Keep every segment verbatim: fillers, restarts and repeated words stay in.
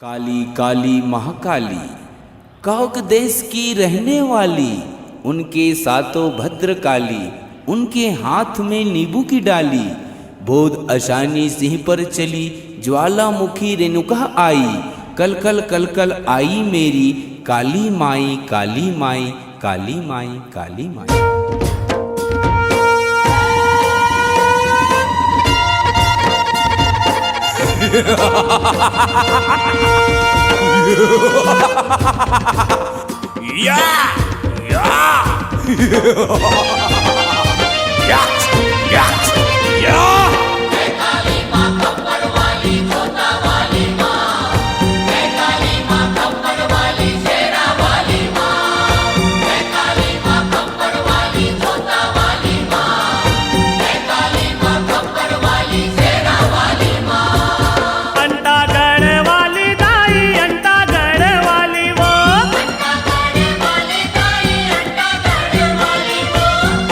काली, काली, महाकाली, काग देश की रहने वाली, उनके सातों भद्रकाली, उनके हाथ में नींबू की डाली। बोध अशानी सिंह पर चली, ज्वालामुखी रेणुका आई, कल कल कल कल आई मेरी काली माई, काली माई, काली माई, काली माई। या! या! या! या! या! अंतागढ़ वाली दाई, अंतागढ़ वाली वो।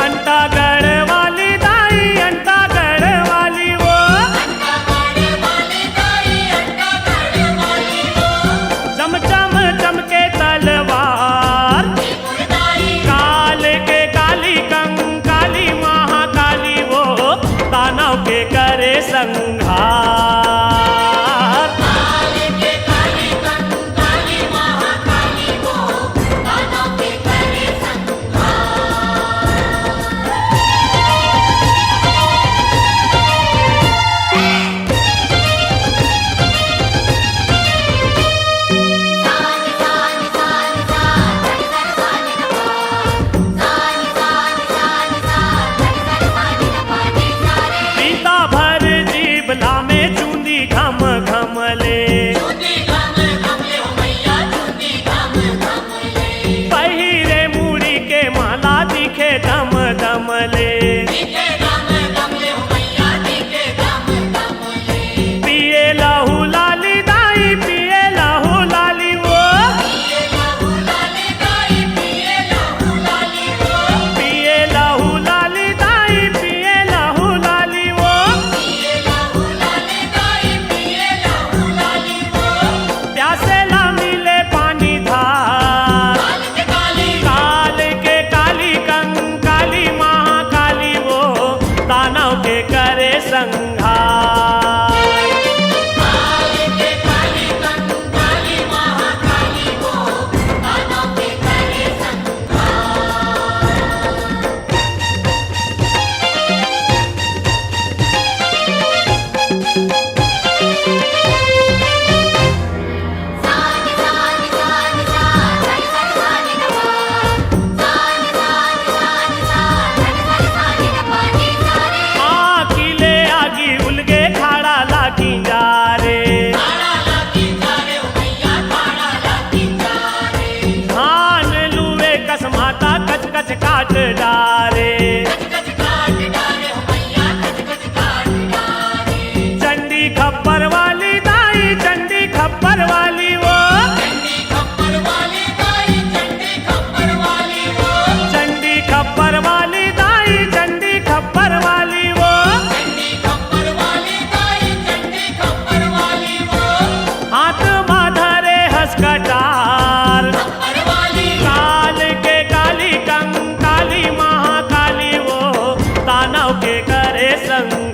अंतागढ़ वाली दाई, अंतागढ़ वाली वो। चम चम चमके तलवार, काल के काली कंकाली महाकाली वो, दानव के करे संहार। पीता भर जीभ लामे चूंदी घम घम ले। पहिरे मुड़ी के माला दिखे दम दम ले। पिए लहू लाली दाई, पिए लहू लाली वो। पिए लहू लाली दाई, पिए लहू लाली वो। प्यासे ला मिले पानी धार। काल के काली कंकाली महाकाली वो, दानव के करे संहार। आगी ले आगी उलगे खाड़ा लागी जा रे। धान लुए कस माता कच कच काट डारे। चंडी खप्पर वाली दाई, चंडी खप्पर वाली वो। चंडी खप्पर वाली दाई, चंडी खप्पर वाली वो। हाथ मा धरे हस कटार। काल के काली कंकाली महाकाली वो, दानव के करे संहार।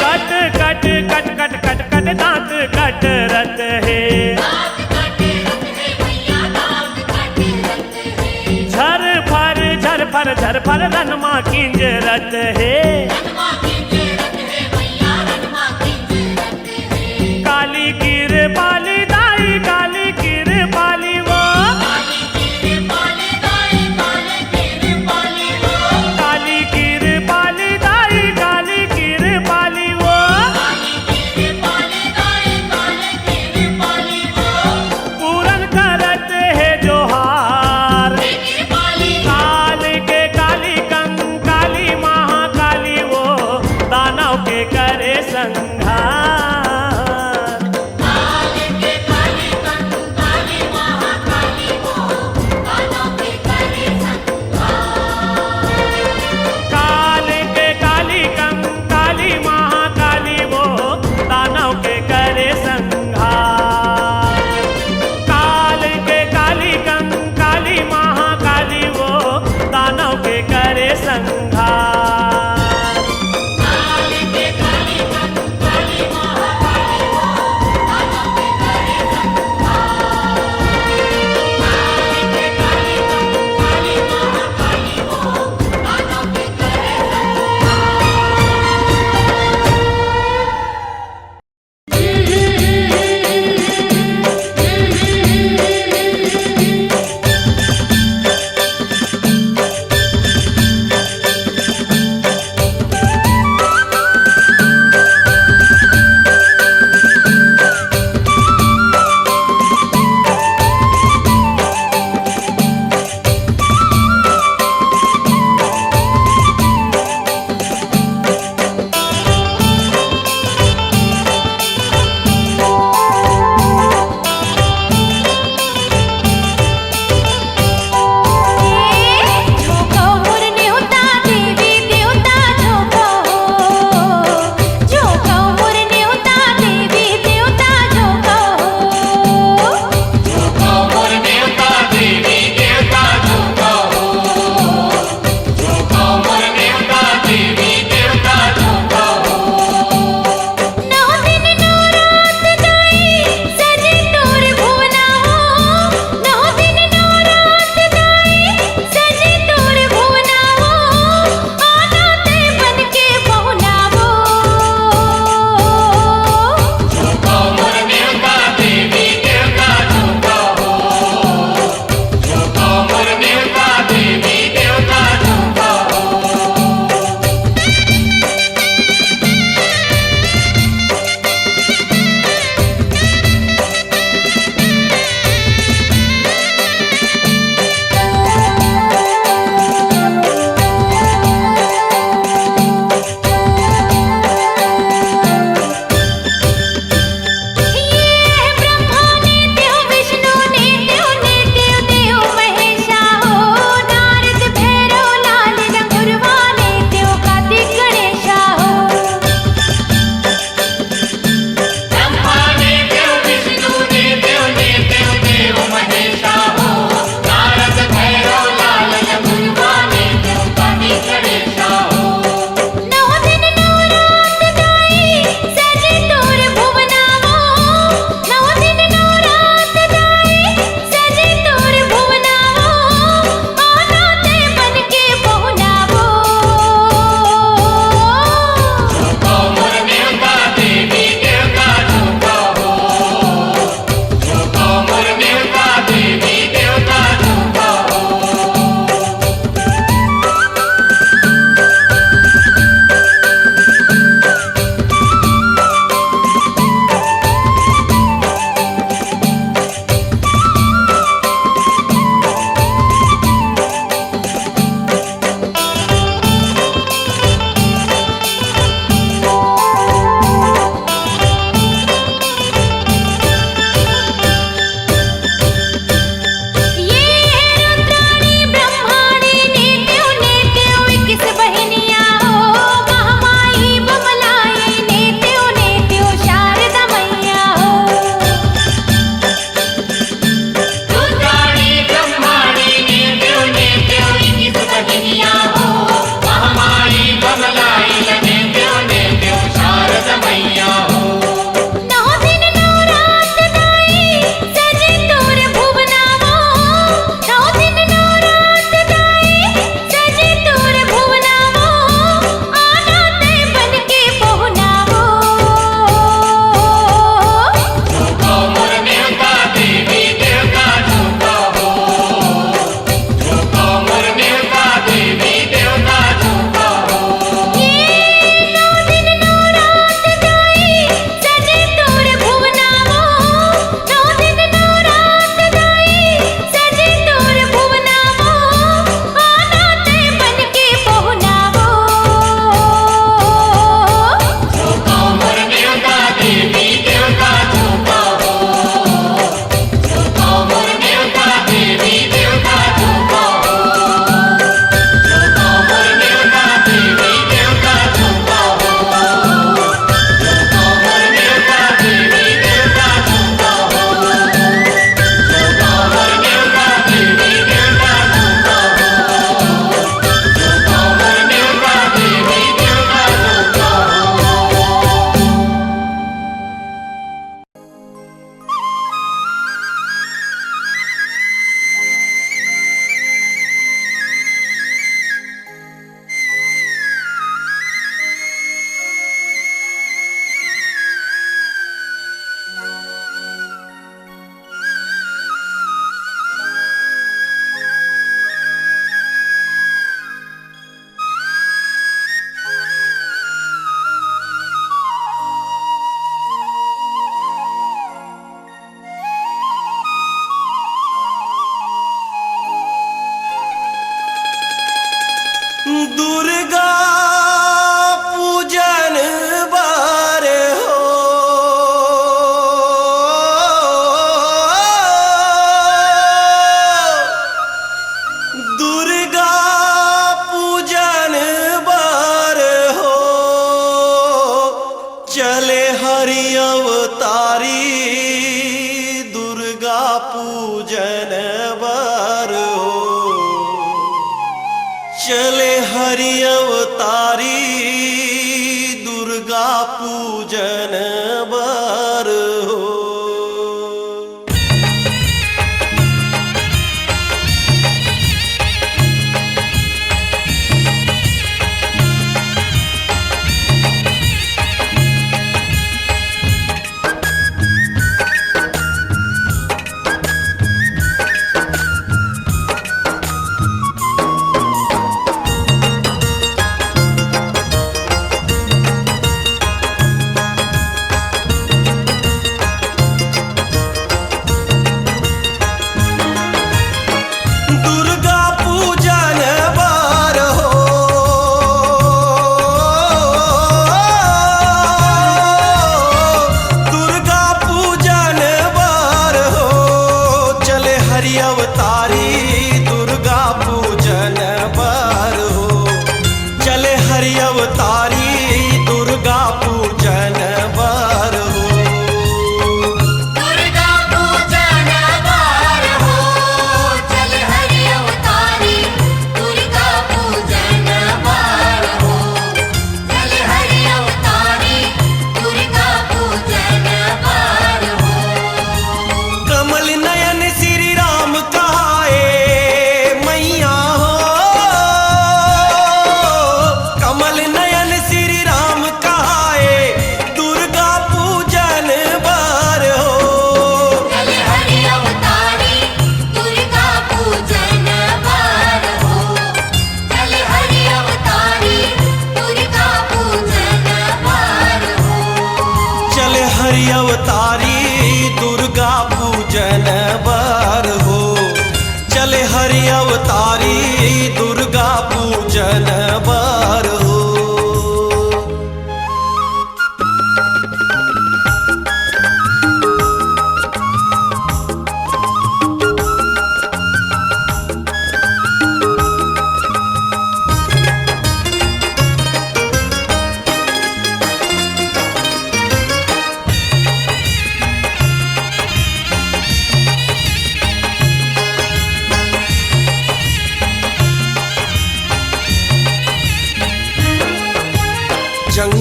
कट कट कट कट कट कट दांत कट रत हे। झर फर झर फर झर फर रमा किंजरत हे। काली किरपाली दाई, काली किरपाली वो। काली किरपाली दाई, काली किरपाली वो। पूरन करत हे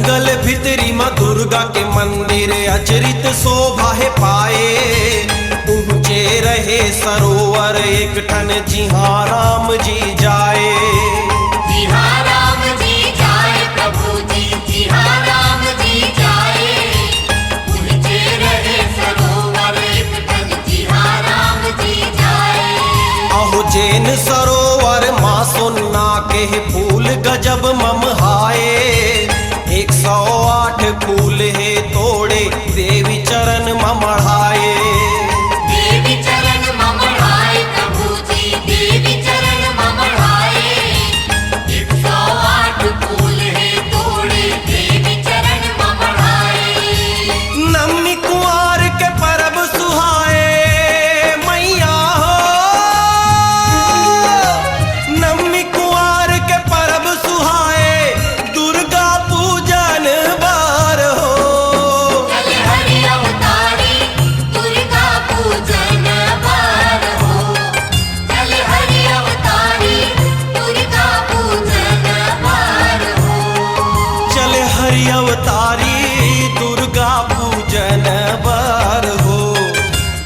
गल भितरी म दुर्गा के मंदिर अचरित शोभा हे पाए। पहुँचे रहे सरोवर एक ठन जिहाँ राम जी जाए। जिहाँ राम जी जाए प्रभु जी, जिहाँ राम जी जाए। उलझे रहे सरोवर एक ठन जिहाँ राम जी जाए। अहो जैन सरोवर मा सोना के फूल गजब ममहाए। एक सौ आठ फूल हे तोड़े देवी चरण म मढ़ाए। देवी चरण म मढ़ाए प्रभु जी, देवी चरण म मढ़ाए। एक सौ आठ फूल हे तोड़े देवी चरण म मढ़ाए। नवमी कुंवार के परब सुहाए मैया हो। नवमी कुंवार के परब सुहाए दुर्गा पूजन बर हो। चल हरि अवतारी दुर्गा पूजन बर हो। चल हरि अवतारी दुर्गा पूजन बर हो। चल हरि अवतारी दुर्गा पूजन बर हो।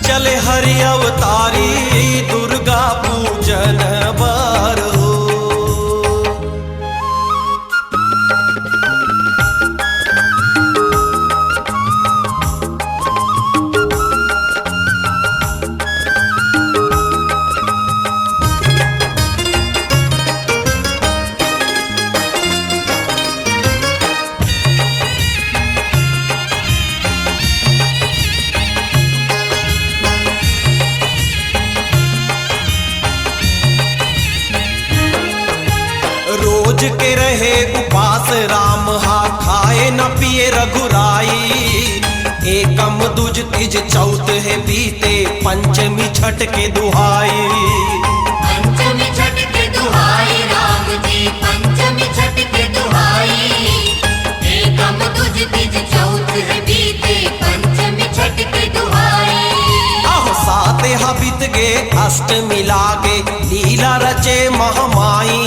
चल हरि अवतारी दुर्गा पूजन बर हो। रोज के रहे उपास राम हा, खाए न पिए रघुराई। एकम दूज तीज चौथ हे बीते, पंचमी छठ के दुहाई। पंचमी छठ के दुहाई राम जी, पंचमी छठ के दुहाई। एकम दूज तीज चौथ हे बीते, पंचमी छठ के दुहाई। अहो सात हा बीत गे, अष्टमी लागे, लीला रचे महामाई।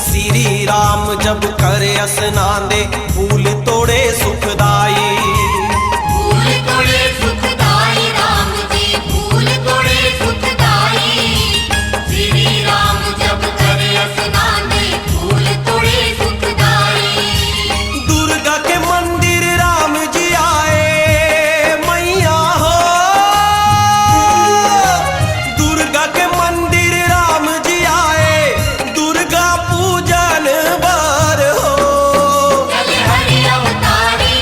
श्री राम जब करे स्नान दे, फूल तोड़े सुखदाई। फूल तोड़े सुखदाई राम जी, फूल तोड़े सुखदाई। श्री राम जब करे स्नान दे, फूल तोड़े सुखदाई। दुर्गा के मंदिर राम जी आए मैया हो। दुर्गा के मंदिर राम जी आए दुर्गा पूजन बर हो। चल हरि अवतारी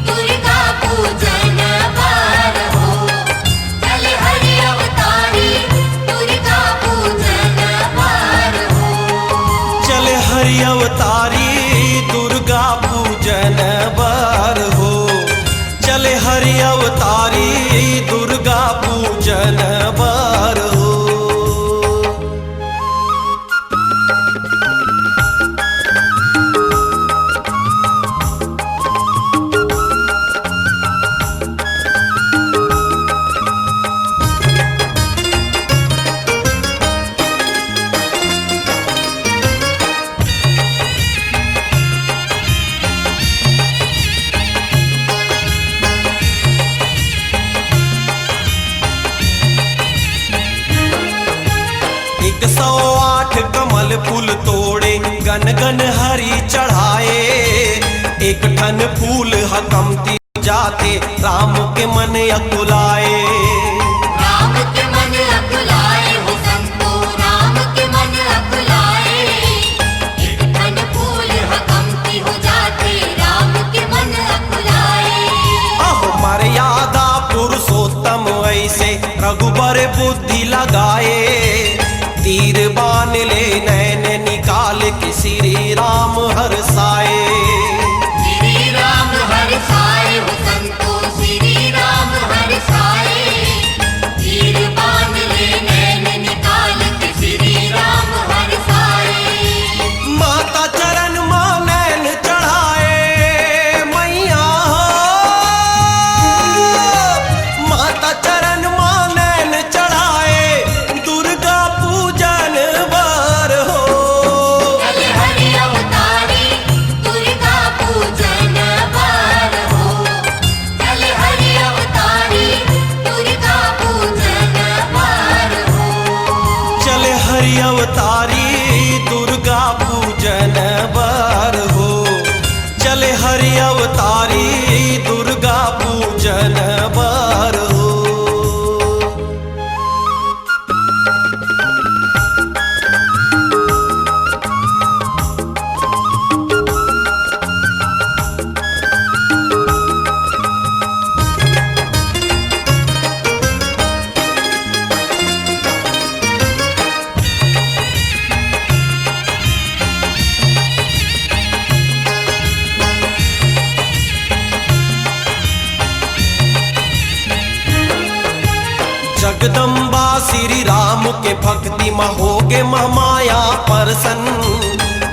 दुर्गा पूजन बर हो। चल हरि अवतारी दुर्गा पूजन बर हो। चल हरि अवतारी दुर्गा पूजन बर हो। चल हरि अवतारी दुर्गा पूजन बर हो। एक सौ आठ कमल फूल तोड़े, गन गन हरी चढ़ाए। एक ठन फूल ह कमती जाथे, राम के मन अकुलाए। राम के मन अकुलाए हो संतो, राम के मन अकुलाए। एक ठन फूल ह कमती हो जाथे, राम के मन अकुलाए। अहो मर्यादा पुरुषोत्तम ऐसे रघुबर बुद्धि लगाए। तीर बाण ले नैन निकाल के श्री राम हरसाए। श्री राम हरसाए हो संतो, श्री राम हरसाए। तीर बाण ले नैन निकाल के श्री राम हरसाए। माता चरण मा नैन चढ़ाए मैया हो। माता चरण मा नैन चढ़ाए दुर्गा पूजन बर हो। चल हरि अवतार जगदम्बा श्री राम के भक्ति म होगे महमाया परसन।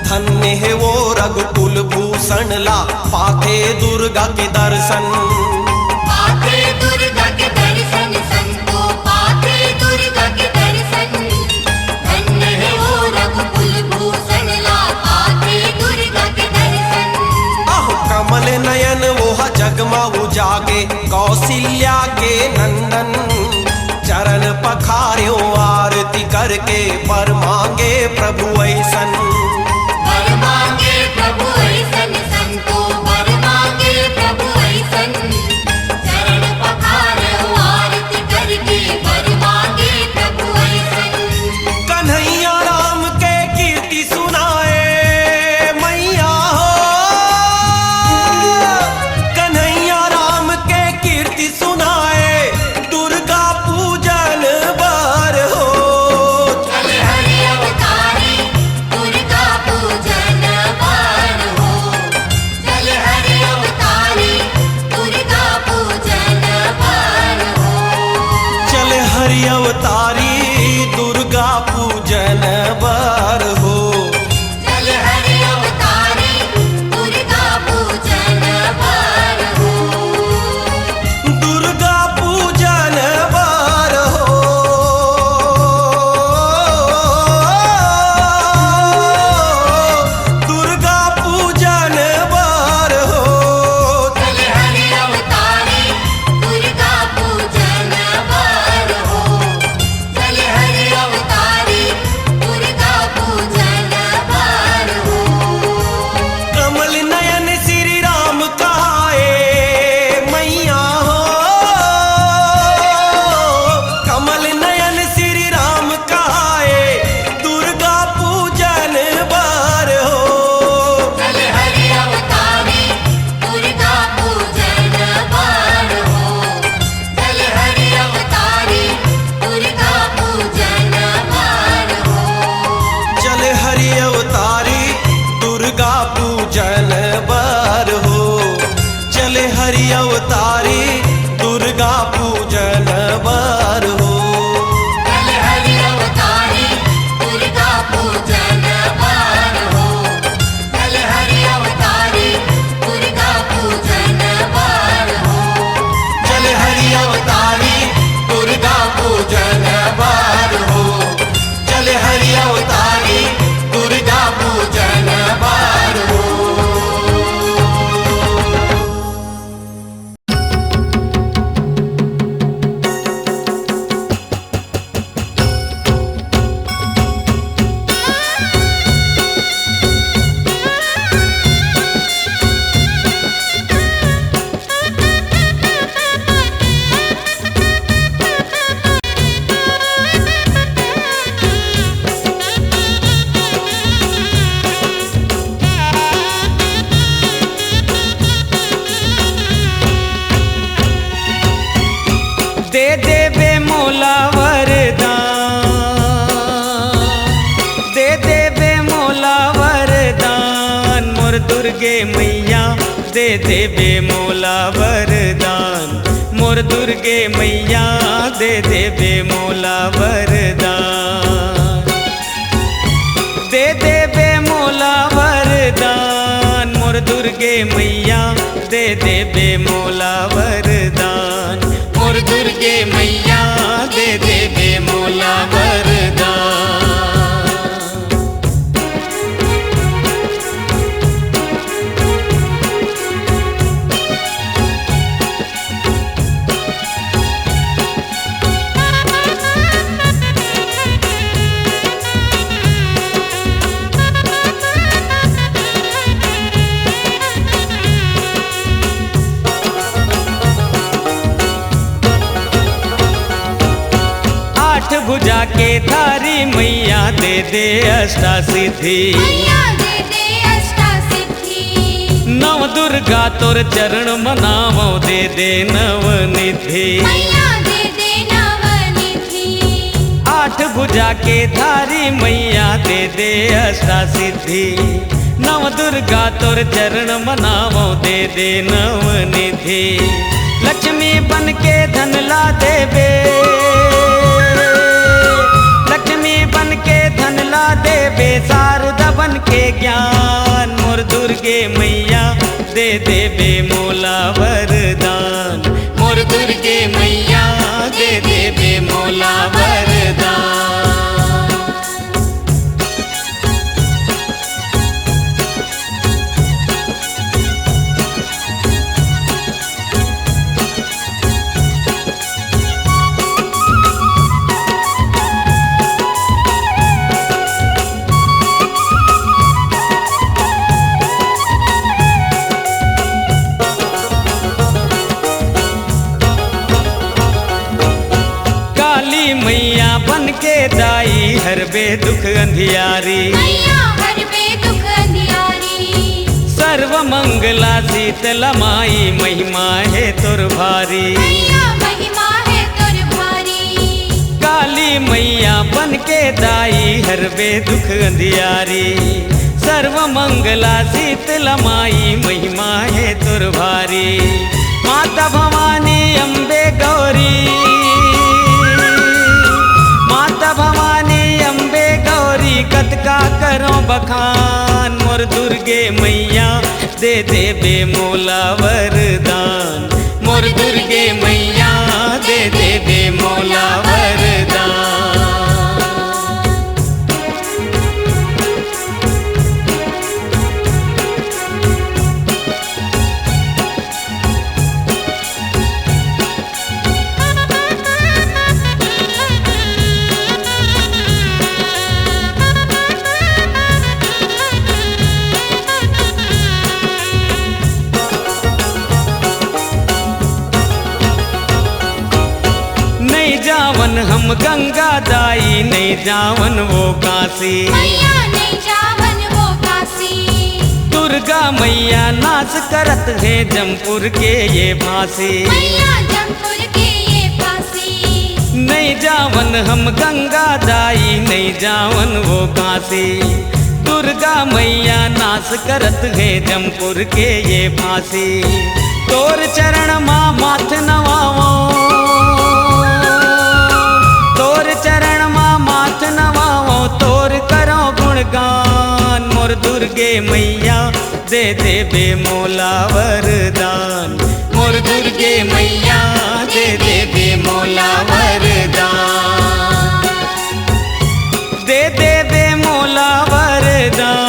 धन्य हे वो रघुकुल भूषण ला पाथे दुर्गा के दर्शन। पाथे दुर्गा के दर्शन संतो, पाथे दुर्गा के दर्शन। धन्य हे वो रघुकुल भूषण ला पाथे दुर्गा के दर्शन। अहो कमल नयन वो ह जग म उजागे, कौशल्या के नंदन। चरण पखार्यो आरती करके, बर मांगे प्रभु ऐसन। बर मांगे प्रभु ऐसन संतो, बर मांगे प्रभु ऐसन। चरण पखार्यो आरती करके, बर मांगे प्रभु ऐसन। कन्हैया राम के कीर्ति सुनाए मैया हो, कन्हैया राम के कीर्ति सुनाए दुर्गा पूजन बर हो। चल हरि अवतारी दुर्गा पूजन बर हो। चल हरि अवतारी दुर्गा पूजन बर हो। चल हरि अवतारी दुर्गा पूजन बर हो। चल हरि अवतारी दुर्गा पूजन बर हो। दुर्गा पूजन बर हो। दुर्गा पूजन बर हो। चल हरि अवतारी दुर्गा पूजन बर हो। चल हरि अवतारी दुर्गा पूजन बर हो। कमल नयन श्री राम कहाए मैया हो, कमल नयन श्री राम कहाए दुर्गा पूजन बर हो। चल हरि अवतारी दुर्गा पूजन बर हो। चल हरि अवतारी दुर्गा पूजन बर हो। चल हरि अवतारी दुर्गा पूजन बर हो। चल हरि अवतारी दुर्गा पूजन बर हो। चल हरि अवतारी दुर्गा पूजन बर हो। चल हरि अवतारी दुर्गा पूजन बर हो। चल हरि अवतारी दुर्गा पूजन बर हो। चल हरि अवतारी दुर्गा पूजन बर हो। दे देबे मोला वरदान, दे देबे मोला वरदान, मोर दुर्गे मैया, दे देबे मोला वरदान, मोर दुर्गे मैया, दे देबे मोला वरदान। दे देबे मोला वरदान, मोर दुर्गे मैया, दे देबे मोला वरदान, मोर दुर्गे मैया, दे देबे मोला वरदान। आठ भुजा के धारी मैया दे दे अष्टा सिद्धि। मैया दे दे अष्टा सिद्धि। नव दुर्गा तोर चरण मनावो दे दे नव निधि। मैया दे दे नव निधि। आठ भुजा के धारी मैया दे दे अष्टा सिद्धि। नव दुर्गा तोर चरण मनावो दे दे नव निधि। लक्ष्मी बन के धन ला देबे, के ज्ञान मोर दुर्गे मैया दे देबे मोला वरदान। मोर दुर्गे मैया दे देबे मोला वरदान। काली मैया बन के दाई हरबे दुख अंधियारी। मैया हरबे दुख अंधियारी। सर्व मंगला शीतला माई महिमा हे तोर भारी। मैया महिमा हे तोर भारी। काली मैया बन के दाई हरबे दुख अंधियारी। सर्व मंगला शीतला माई महिमा हे तोर भारी। माता भवानी अम्बे गौरी, माता भवानी अम्बे गौरी, कतका करो बखान मोर दुर्गे मैया दे देबे मोला वरदान। मोर दुर्गे मैया दे देबे मोला वरदान। नहीं जावन हम गंगा दाई, नहीं जावन वो काशी। मैया नहीं जावन वो काशी। दुर्गा मैया नाश करत हे जमपुर के ये फांसी। मैया जमपुर के ये फांसी। नहीं जावन हम गंगा दाई, नहीं जावन वो काशी। दुर्गा मैया नाश करत हे जमपुर के ये फांसी। तोर चरण मा माथ नवावो, तोर चरण मा माथ नवावो, तोर करो गुणगान। मोर दुर्गे मैया दे देबे मोला वरदान। मोर दुर्गे मैया दे देबे मोला वरदान। दे देबे मोला वरदान,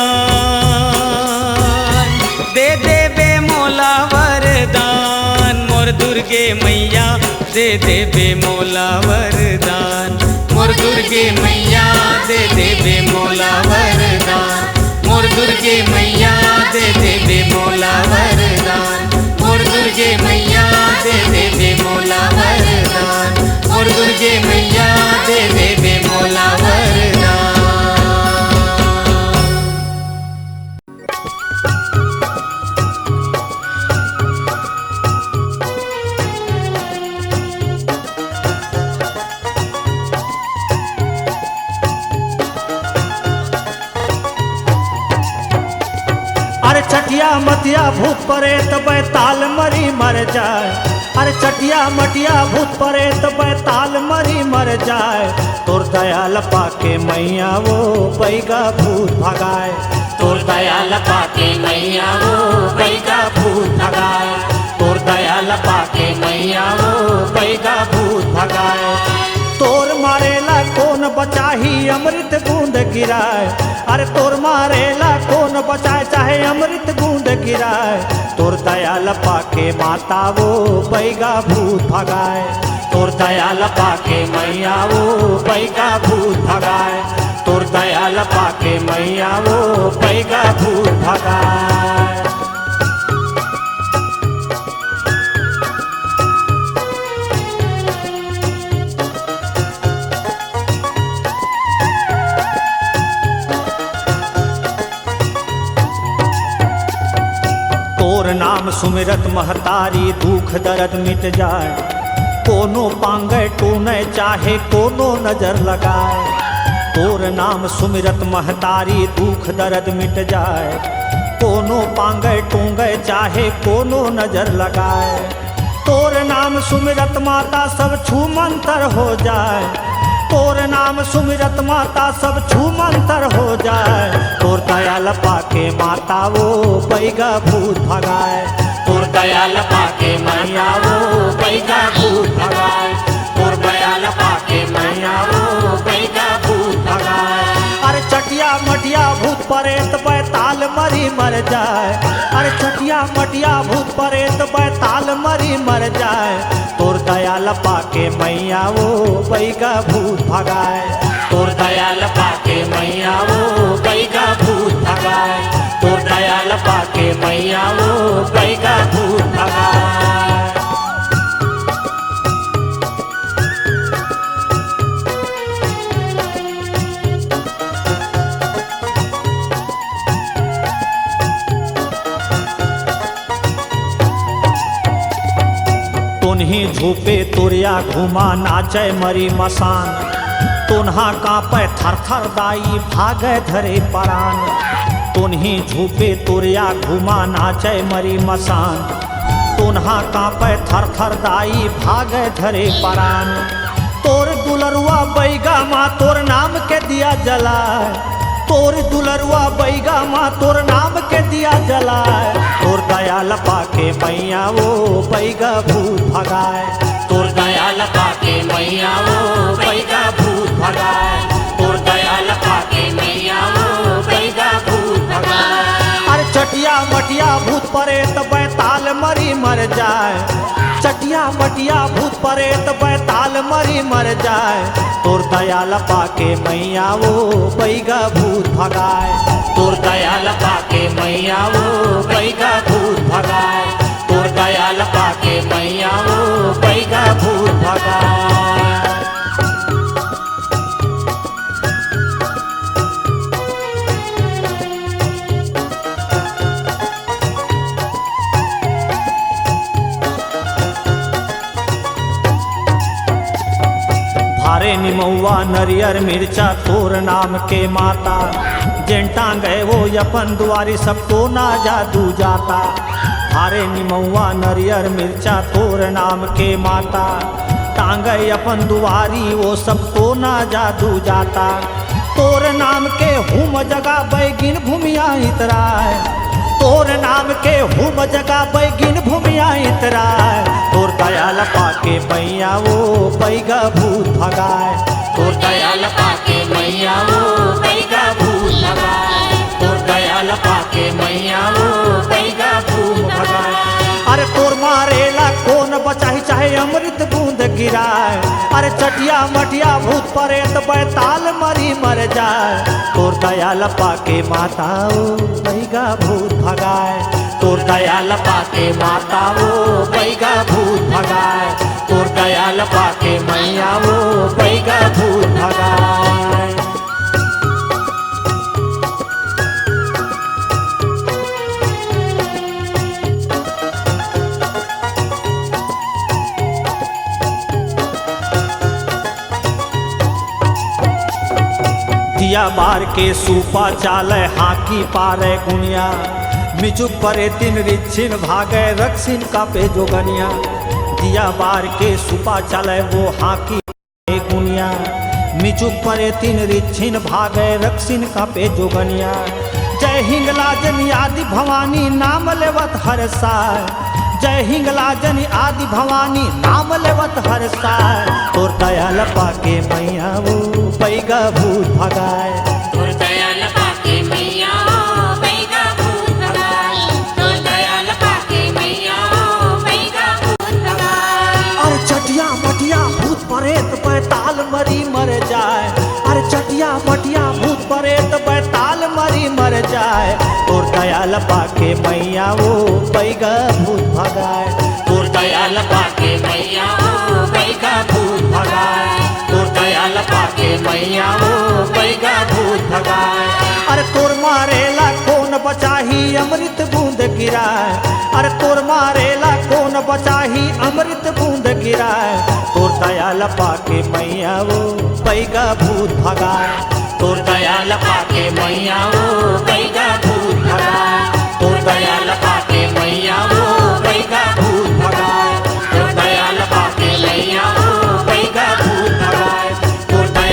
दे देबे मोला वरदान। मोर दुर्गे मैया दे देबे मोला वरदान। मोर दुर्गे मैया दे देबे मोला वरदान। मोर दुर्गे मैया दे देबे मोला वरदान। मोर दुर्गे मैया दे देबे मोला वरदान। मोर दुर्गे मैया दे देबे मोला वरदान। अरे चटिया मटिया भूत परेत बैताल मरी मर जाए। अरे चटिया मटिया भूत परेत बैताल मरी मर जाए। तोर दयाल पाके मैया वो बैगा भूत भगाए। तोर दयाल पाके मैया वो बैगा भूत भगाए। तोर दयाल पाके मैया वो बैगा भूत भगाए। तोर मारेला कोन बचाही अमृत बूंद गिराए। अरे तोर मारेला कोन बचाए चाहे अमृत बूंद गिराए। तोर दयाल पाके माता वो बैगा भूत भगाए। तोर दयाल पाके मैया वो बैगा भूत भगाए। तोर दयाल पाके मैया वो बैगा भूत भगाए। तोर नाम सुमिरत महतारी दुख दर्द मिट जाए। कोनो पांगय टूनय चाहे कोनो नजर लगाए। तोर नाम सुमिरत महतारी दुख दर्द मिट जाए। कोनो पांगय टूंगय चाहे कोनो नजर लगाए। तोर नाम सुमिरत माता सब छू मंतर हो जाए। तोर नाम सुमिरत माता सब छू मंतर हो जाए। तोर दयाल पाके माता वो बैगा भूत भगाए। तोर दयाल पाके मैया वो बैगा भूत भगाए। तोर दयाल पाके मैया वो बैगा भूत भगाए। अरे चटिया मटिया भूत परेत बैताल मरी मर जाए। अरे चटिया मटिया भूत परेत बैताल मरी मर जाए। तोर दयाल पाके मैया वो बैगा भूत भगाए। तोर दयाल पाके मैया वो बैगा भूत भगाए। तोर दयाल पाके मैया वो बैगा भूत भगाए। तोनही झूपे तोरिया घूमा नाचय मरी मसान। तोनहा कांपय थर थर दाई भागय धरे परान। तोनही झूपे तोरिया घूमा नाचय मरी मसान। तोनहा कांपय थर थर दाई भागय धरे परान। तोर दुलरुआ बैगा माँ तोर नाम के दिया जलाए। तोर दुलरुआ बैगा माँ तोर नाम के दिया जलाए। तोर दयाल पाके मैया वो बैगा भूत भगाए। तोर दयाल पाके मैया वो बैगा भूत भगाए। तोर दयाल पाके मैया वो बैगा भूत भगाए। अरे चटिया मटिया भूत परेत बैताल मरी मर जाए। चटिया मटिया भूत परेत बैताल मरी मर जाए। तोर दयाल पाके मैया वो बैगा भूत भगाए। तोर दयाल पाके मैया वो बैगा भूत भगाए। तोर दयाल पाके मैया वो बैगा भूत भगाए। भारे निमउआ नरियर मिर्चा तोर नाम के माता। जेन टांगे वो अपन दुआरी सब टोना जादू जाता। भारे निमउआ नरियर मिर्चा तोर नाम के माता। टांगे अपन दुआरी वो सब टोना जादू जाता। तोर नाम के हुम जगा बैगिन भूमिया इतराय। तोर नाम के हुम जगा बैगिन भूमिया इतराय। तोर दयाल पाके मैया वो बैगा भूत भगाए। तोर दयाल पाके मैया वो बैगा भूत भगाए। तोर दयाल पाके मैया वो बैगा भूत भगाए। अरे तोर मारेला कोन बचाही चाहे अमृत बूंद गिराए। अरे चटिया मटिया भूत परेत बैताल मरी मर जाए। तोर दयाल पाके माता वो बैगा भूत भगाए। तोर दयाल पाके माता वो बैगा भूत भगाए। तोर दयाल पाके मैया वो बैगा भूत भगाए। दिया बार के सूपा चालय हाकी पारे गुनिया। मिचुक परे तिन रिच्छिन भागे रक्सिन कापे जोगनिया। दिया बार के सूपा चालय वो हाकी पारे गुनिया। मिचुक परे तिन रिच्छिन भागे रक्सिन कापे जोगनिया। जय हिंगलाजनी आदि भवानी नाम लेवत हरसाय। जय हिंगलाजनी आदि भवानी नाम लेवत हरसाय। तोर दयाल पाके मैया वो बैगा भूत भगाए। तोर दयाल पाके मैया वो बैगा भूत भगाए। तोर दयाल पाके मैया वो बैगा भूत भगाए। अरे चटिया मटिया भूत परेत बैताल मरी मर जाए। अरे चटिया मटिया भूत परेत बैताल मरी मर जाए। तोर दयाल पाके मैया वो बैगा भूत भगाए। तोर दयाल पाके मैया वो बैगा भूत भगाए। तोर दयाल पाके मैया वो बैगा भूत भगाए। अरे तोर मारेला कोन बचाही अमृत बूंद गिराए। अरे तोर मारेला कोन बचाही अमृत बूंद गिराए। तोर दयाल पाके मैया वो बैगा भूत भगाए। तोर दयाल पाके मैया वो बैगा भूत भगाए। तोर दयाल पाके मैया वो बैगा भूत भगाए। तोर दयाल पाके मैया वो बैगा भूत भगाए। तोर दयाल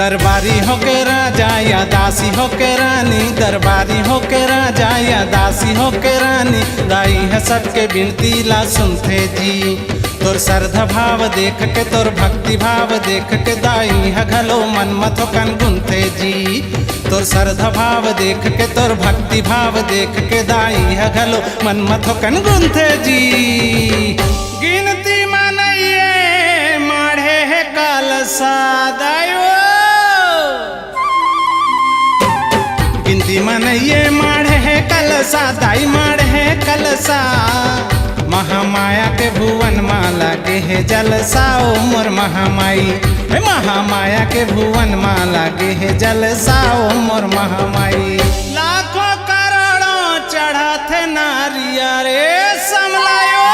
दरबारी होके राजा या दासी होके रानी, दरबारी होके राजा या दासी होके रानी, दाई ह सबके बिनती ला सुनथे जी। तोर सरधा भाव देख के, तोर भक्ति भाव देख के, दाई ह घलो मन म थोकन गुनथे जी। तोर सरधा भाव देख के, तोर भक्ति भाव देख के, दाई ह घलो मन म थोकन गुनथे जी। गिनती म नइये माढ़े हे कलसा दाई ओ। गिनती म नइये माढ़े हे कलसा, दाई माढ़े हे कलसा। महामाया के भुवन म लागे हे जलसा ओ मोर महामाई। हे महामाया के भुवन म लागे हे जलसा ओ मोर महामाई। लाखों करोड़ों चढ़त हे नारियर रे समलायो।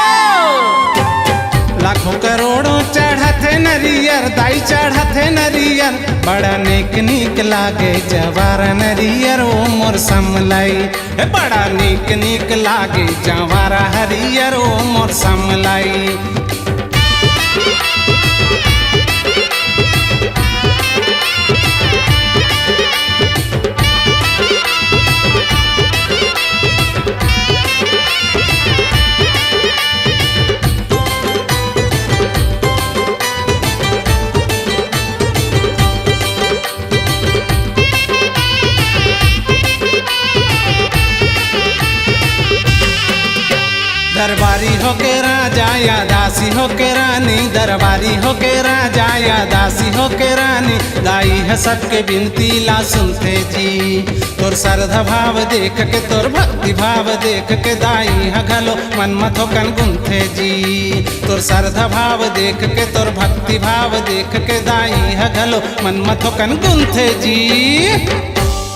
लाखों करोड़ों चढ़त हे नरियर, दाई चढ़त हे नरियर। बड़ा नीक नीक लागे जवारा नरियर ओ मोर समलाई। हे बड़ा नीक नीक लागे जवारा हरियर ओ मोर समलाई। दरबारी होके राजा या दासी होके रानी, दरबारी होके राजा या दासी होके रानी, दाई ह सबके बिनती ला सुनथे जी। तोर सरधा भाव देख के, तोर भक्ति भाव देख के, दाई ह घलो मन म थोकन गुनथे जी। तोर सरधा भाव देख के, तोर भक्ति भाव देख के, दाई ह घलो मन म थोकन गुनथे जी।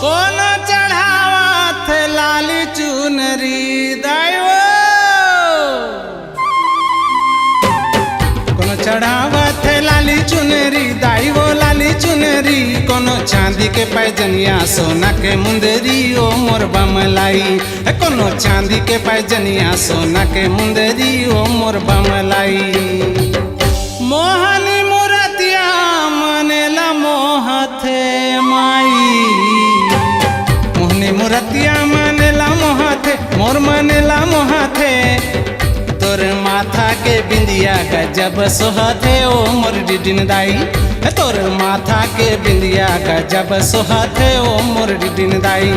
कोनो चढ़ावत लाली चुनरी दाई ओ। कोनो चढ़ावत हे लाली चुनरी, दाई वो लाली चुनरी। कोनो चांदी के पैजनिया, सोना के मुंदरी, ओ मोर बमलाई। हे कोनो चांदी के पैजनिया, सोना के मुंदरी, ओ मोर बमलाई। मोहनी मूरतिया मन ला मोहथे माई। मोहनी मूरतिया मन ला मोहथे, मोर मन ला मोहथे। तोर माथा के बिंदिया गजब सोहथे ओ मोर डिडिन दाई। तोर माथा के बिंदिया गजब सोहथे ओ मोर डिडिन दाई।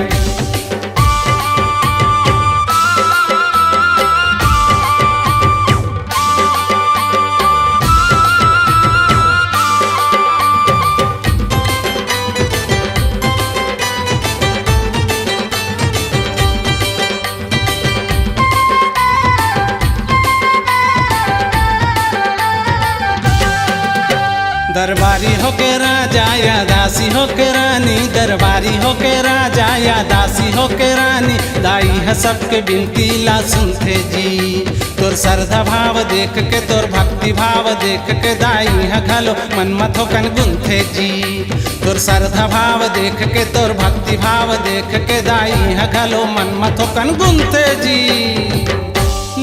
दरबारी होके राजा या दासी होके रानी, दरबारी होके राजा या दासी होके रानी, दाई ह सबके बिनती ला सुनथे जी। तोर सरधा भाव देख के, तोर भक्ति भाव देख के, दाई ह घलो मन म थोकन गुनथे जी। तोर सरधा भाव देख के, तोर भक्ति भाव देख के, दाई ह घलो मन म थोकन गुनथे जी।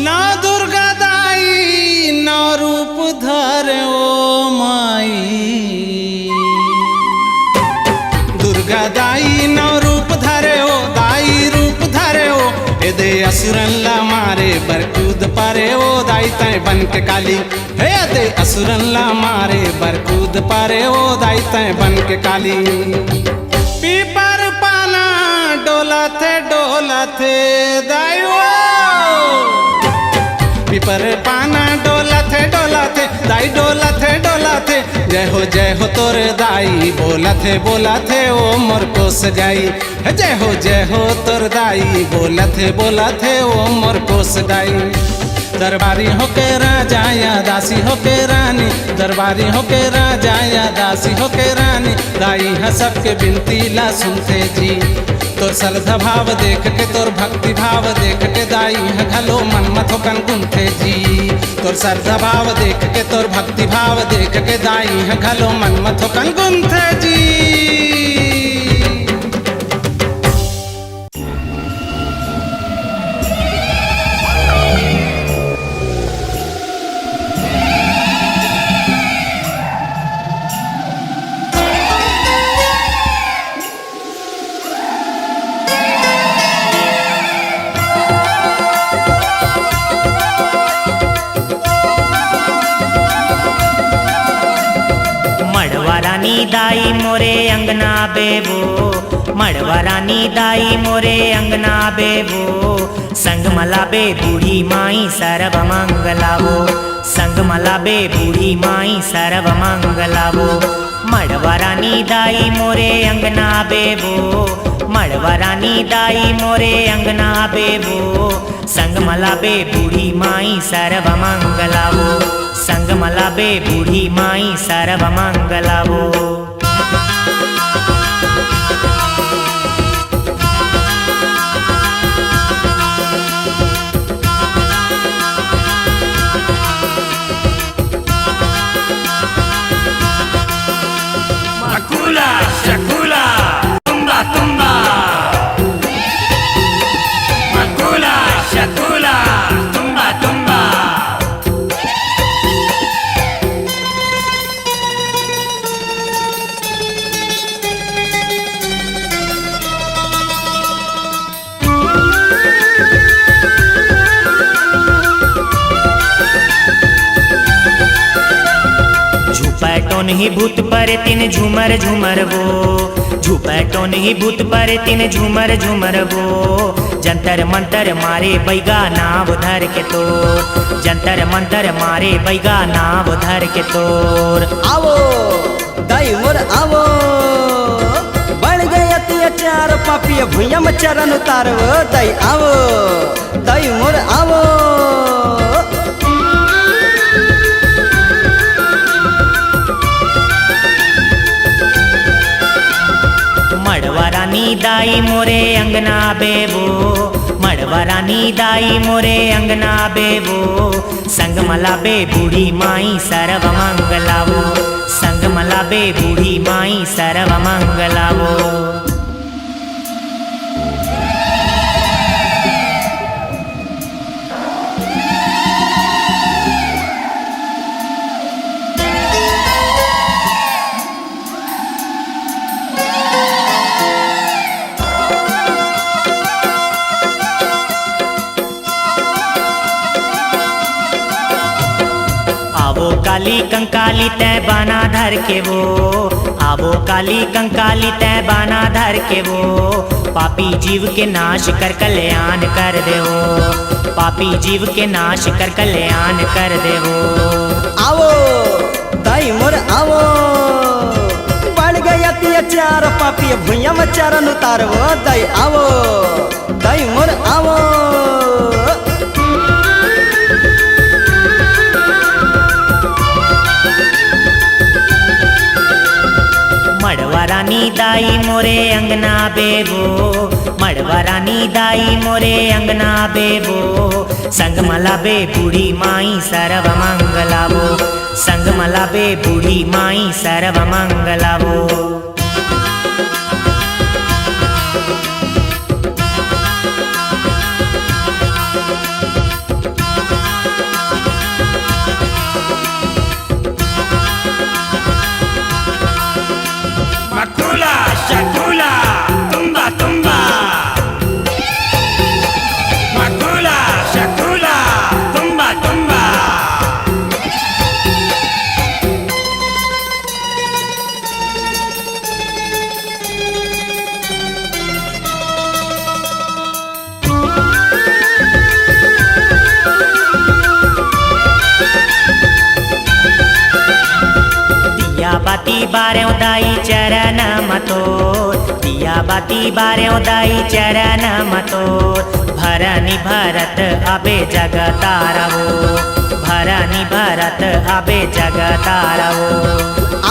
नौ दुर्गा दाई नौ रूप धरे ओ माई। दुर्गा दाई नौ रूप धरे ओ, दाई रूप धरे ओ। एदे असुरन ला मारे बर कूद परे ओ, दाई तैं बन के काली। हे एदे असुरन ला मारे बर कूद परे ओ, दाई तैं बन के काली। पीपर पाना डोलथे, डोलथे दाई ओ। पीपर पाना डोलथे, डोलथे दाई, डोलथे, डोलथे। जय हो, जय हो तोर दाई, बोलथे, बोलथे ओ मोर कोस गाई। हे जय हो, जय हो तोर दाई, बोलथे, बोलथे ओ मोर कोस गाई। दरबारी होके राजा या दासी होके रानी, दरबारी होके राजा या दासी होके रानी, दाई ह सबके बिनती ला सुनथे जी। तोर सरधा भाव देख के, तोर भक्ति भाव देख के, दाई ह घलो मन म थोकन गुनथे जी। तोर सरधा भाव देख के, तोर भक्ति भाव देख के, दाई ह घलो मन म थोकन गुनथे जी। दाई मोरे अंगना बेबो, मड़वा रानी दाई मोरे अंगना बेबो, संग म लाबे बूढ़ी माई सर्व मंगला वो, संग म लाबे बूढ़ी माई सर्व मंगला वो। मड़वा रानी दाई मोरे अंगना बेबो, मड़वा रानी दाई मोरे अंगना बेबो, संग म लाबे बूढ़ी माई सर्व मंगला वो, संग म लाबे बूढ़ी माई सर्व मंगला वो। मकुला, शकूला, तुम्बा, तुम्बा। मकुला, शकूला, तुम्बा, तुम्बा। झूपै टोनही भूत परेतिन झूमर झूमर वो, झूपै टोनही भूत परेतिन झूमर झूमर वो। जंतर मंतर मारे बैगा नाव धर के तोर, जंतर मंतर मारे बैगा नाव धर के तोर। आवो दाई मोर आवो, बढ़ गए अत्याचार पापी भुइयां म चरण उतारवो। दाई आवो, दाई मोर आवो। मड़वा रानी दाई मोरे अंगना बेबो, मड़वा रानी दाई मोरे अंगना बेबो, संग म लाबे बूढ़ी माई सर्व मंगला वो, संग म लाबे बूढ़ी माई सर्व मंगला वो। आवो काली कंकाली तैं बाना धर के वो, आवो काली कंकाली तैं बाना धर के वो, पापी जीव के नाश कर कल्याण कर देवो, पापी जीव के नाश कर कल्याण कर देवो। आवो दाई मोर आवो, बढ़ गए अत्याचार पापी भुइयां म चरण उतारवो। दाई आवो, दाई मोर आवो। मड़वा रानी दाई मोरे अंगना बेबो, मड़वा रानी दाई मोरे अंगना बेबो, संग म लाबे बूढ़ी माई सर्व मंगला वो, संग म लाबे बूढ़ी माई सर्व मंगला वो। मकुला, शकूला, तुम्बा, तुम्बा। मकुला, शकूला, तुम्बा, तुम्बा। दिया बाती बारेव दाई चरण म तोर, दिया बाती बारेव दाई चरण म तोर। भरनी भरत अबे जगतारा वो, भरनी भरत अबे जगतारा वो।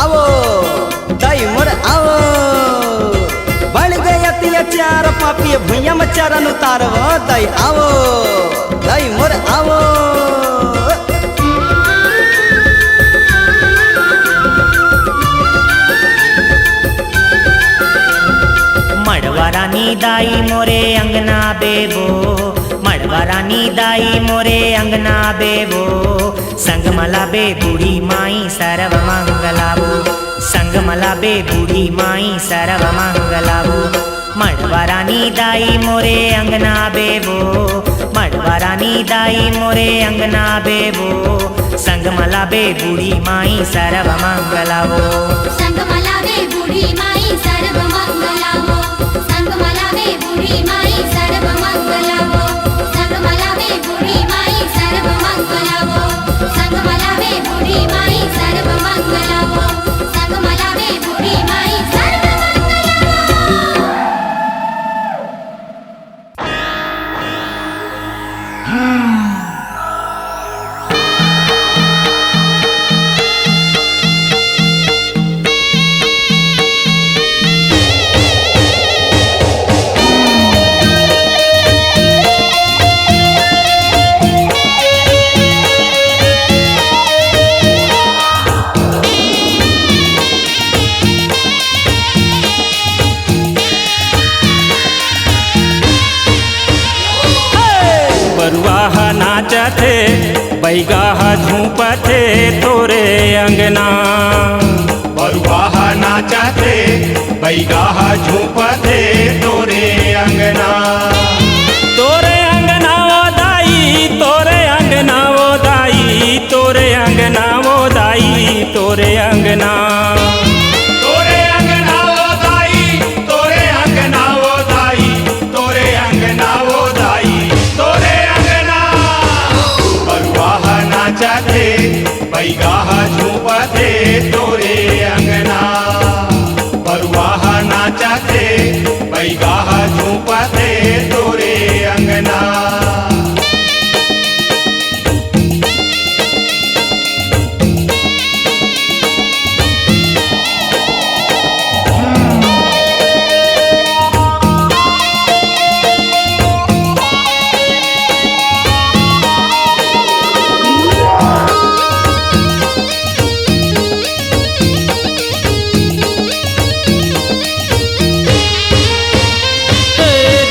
आवो दाई मोर आवो, बढ़ गए अत्याचार पापी भुइयां म चरण उतारवो। दाई आवो, दाई मोर आवो। मड़वा रानी दाई मोरे अंगना बेबो, मड़वा रानी दाई मोरे अंगना बेबो, संग म लाबे बूढ़ी माई सर्व मंगला वो, संग म लाबे बूढ़ी माई सर्व मंगला वो। मड़वा रानी दाई मोरे अंगना बेबो, मड़वा रानी दाई मोरे अंगना बेबो, संग मला बे बूढ़ी माई सर्व मंगला वो। संग मला बे बूढ़ी माई सर्व मंगला वो। संग मला बे बूढ़ी माई सर्व मंगला वो। संग मला बे बूढ़ी माई सर्व मंगला वो। संग मला बे बूढ़ी माई सर्व मंगला वो। संग मला बे बूढ़ी माई सर्व मंगला वो। बरुआ ह नाचत हे, बैगा ह झूपत हे तोरे अंगना। बरुआ ह नाचत हे, बैगा ह झूपत हे तोरे अंगना। तोरे अंगना ओ दाई, तोरे अंगना ओ दाई, तोरे अंगना ओ दाई, तोरे अंगना। तोरे अंगना ओ दाई, तोरे अंगना ओ दाई, तोरे अंगना ओ दाई, तोरे अंगना। बरुआ ह नाचत हे, बैगा ह झूपत हे तोरे अंगना। बरुआ ह नाचत हे, बैगा ह झूपत हे तोरे अंगना।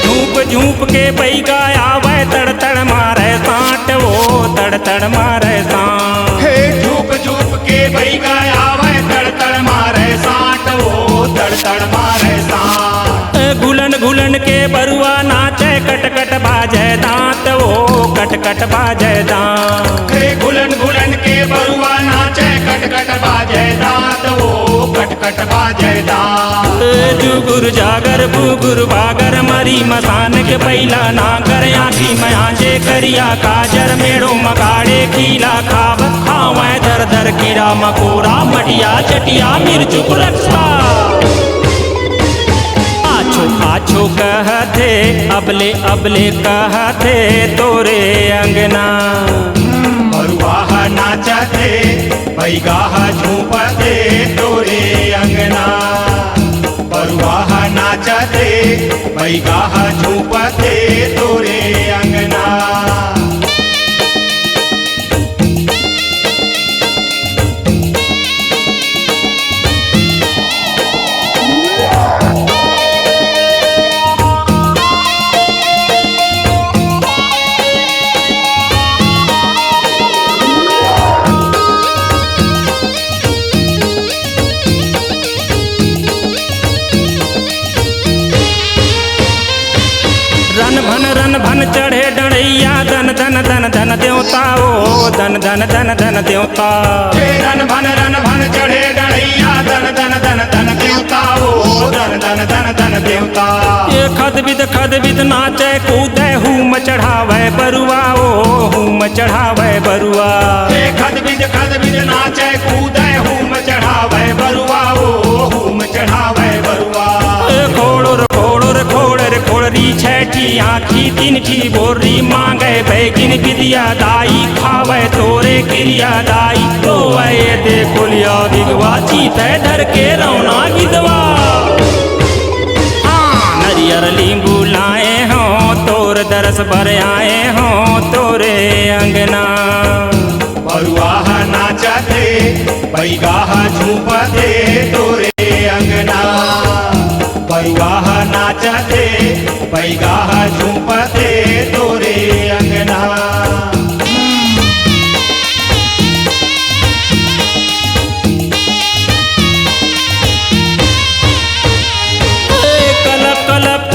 झूप झूप के बैगा आवय, तड़ तड़ मारय सांट वो, तड़ तड़ मारय सांट। हे झूप झूप के बैगा आवय, तड़ तड़ मारय सांट वो, तड़ तड़ मारय सांट। ए घुलन घुलन के बरुआ नाचय, कट कट बाजय दांत वो, कट कट बाजय दांत। हे घुलन घुलन के बरुआ नाचय, कट कट बाजय दांत वो, कट कट बाजय दांत। ए जुगुर जागर बुगुर बागर, मरी मसान के पैला नागर, आँखी में आंजे करिया काजर, मेड़ो मकाड़े खीला खाब, खावय दर दर कीड़ा मकोड़ा, मटिया चटिया मिर्चुक रक्सा। आछो आछो कहत हे, अबले अबले कहत हे तोरे अंगना। बरुआ ह नाचत हे, बैगा ह झूपत हे तोरे अंगना। बरुआ ह नाचत हे, बैगा ह झूपत हे तोरे अंगना। रन भन रन भन चढ़े डंड़ैया, दन दन दन दन देवता ओ, दन दन दन दन देवता। हे रन भन रन भन चढ़े डंड़ैया, दन दन दन दन देवता ओ, दन दन दन दन देवता। ये खद बिद खद बिद नाचय कूदय, हूम चढ़ावय बरुआ ओ, हूम चढ़ावय बरुआ। हे खद बिद खद बिद नाचय कूदय, हूम चढ़ावय बरुआ ओ, हूम चढ़ावय बरुआ। ए खोड़ुर खोड़ुर खोड़र खोड़री, छैठी आँखी तिनठी बोर्री, मांगय बैगिन बिदिया दाई, खावय तोरे किरिया दाई। रोवय दे कोलिया बिगवा, चीतय धर के रौना गिदवा। हाँ, नरियर लींबू लाए हों, तोर दरस बर आए हों तोरे अंगना। बरुआ ह नाचत हे, बैगा ह झूपत हे तोरे अंगना। बरुआ ह नाचत हे, बैगा ह झूपत हे तोरे अंगना। ए, कलप कलप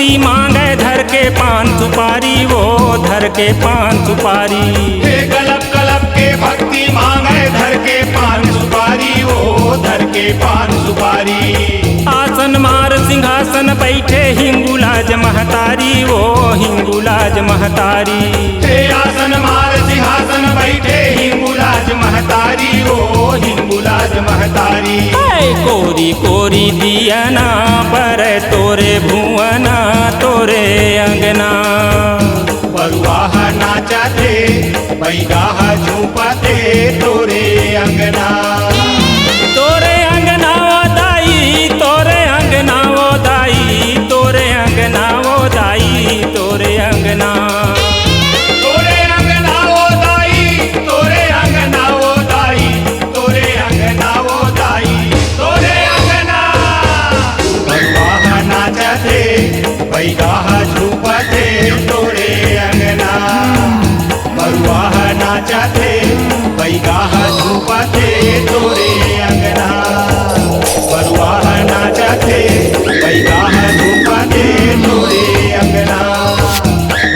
मांगे धर के पान सुपारी, वो धर के पान सुपारी। हे कलप कलप के भक्ति मांगे धर के पान सुपारी, वो धर के पान सुपारी। आसन मार सिंहासन बैठे हिंगुलाज महतारी, वो हिंगुलाज महतारी। हे आसन मार सिंहासन बैठे हिंगुलाज महतारी, वो हिंगुलाज महतारी। हे कोरी कोरी दियना बर तोरे भुवना तोरे अंगना। बरुआ ह नाचथे, बैगा ह झूपथे तोरे अंगना। तोरे अंगना ओ दाई, तोरे अंगना ओ दाई, तोरे अंगना ओ दाई, तोरे अंगना। तोरे अंगना ओ दाई, तोरे अंगना ओ दाई, तोरे अंगना ओ दाई, तोरे अंगना। बरुआ ह नाचथे, बैगा ह झूपथे तोरे अंगना। बरुआ ह नाचथे, बैगा ह झूपथे तोरे अंगना। बरुआ ह नाचथे, बैगा ह झूपथे तोरे अंगना।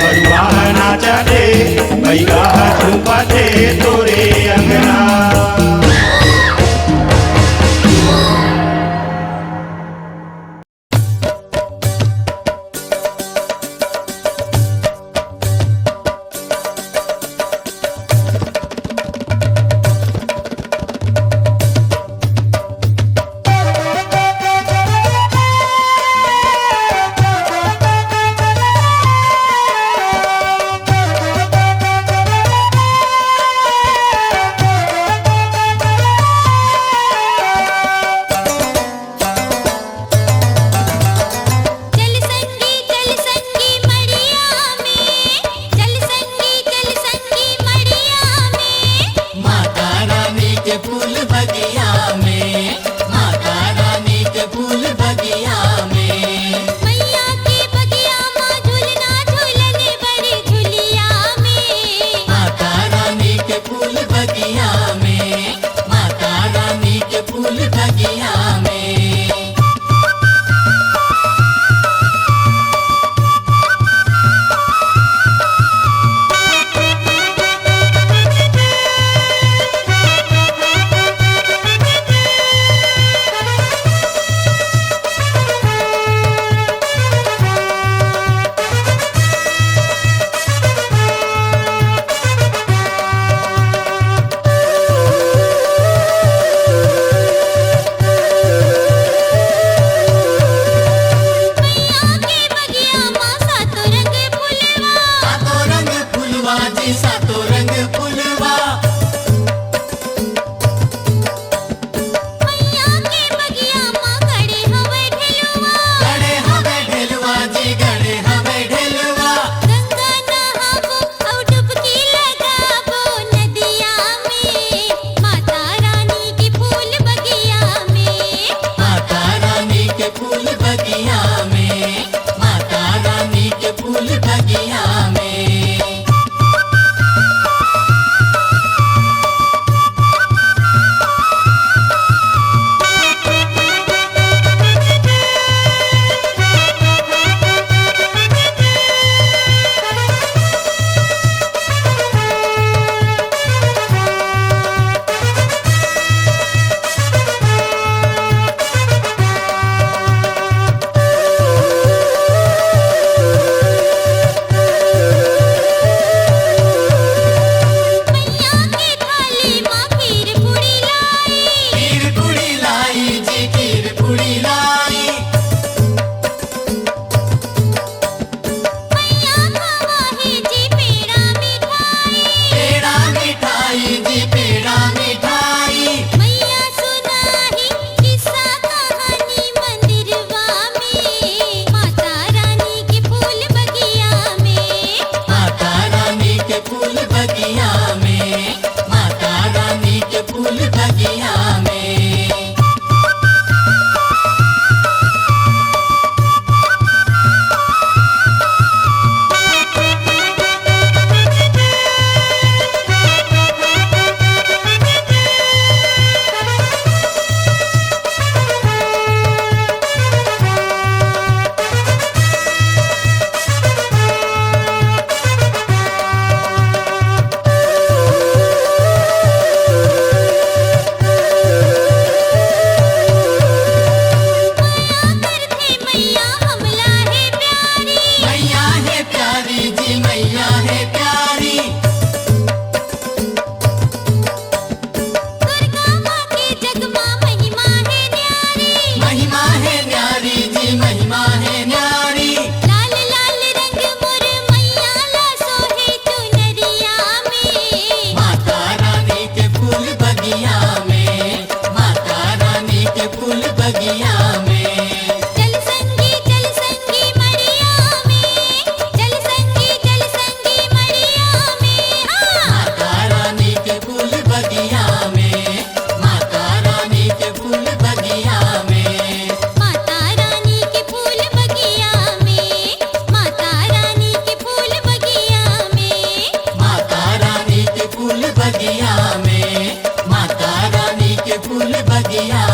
बरुआ ह नाचथे, बैगा ह झूपथे तोरे अंगना। चल संगी, चल संगी मड़िया में, चल संगी, चल संगी मड़िया में। माता रानी के फूल बगिया में, माता रानी के फूल बगिया में। मैया के बगिया मा झूलना झूलन बड़ी झुलिया में। माता रानी के फूल बगिया में, माता रानी के फूल बगिया में। मैया के बगिया मा सातो रंग फुलवा। सातो रंग फुलवा जी, सातो रंग फुलवा। मैया के बगिया मा गड़े हवे ढेलवा। गड़े हवे ढेलवा जी, गड़े हवे ढेलवा। गंगा नहाबो अउ डुबकी लगाबो नदिया में, माता रानी के फूल बगिया में। माता रानी के फूल बगिया में, माता रानी के फूल बगिया में। बगिया में, माता रानी के फूल बगिया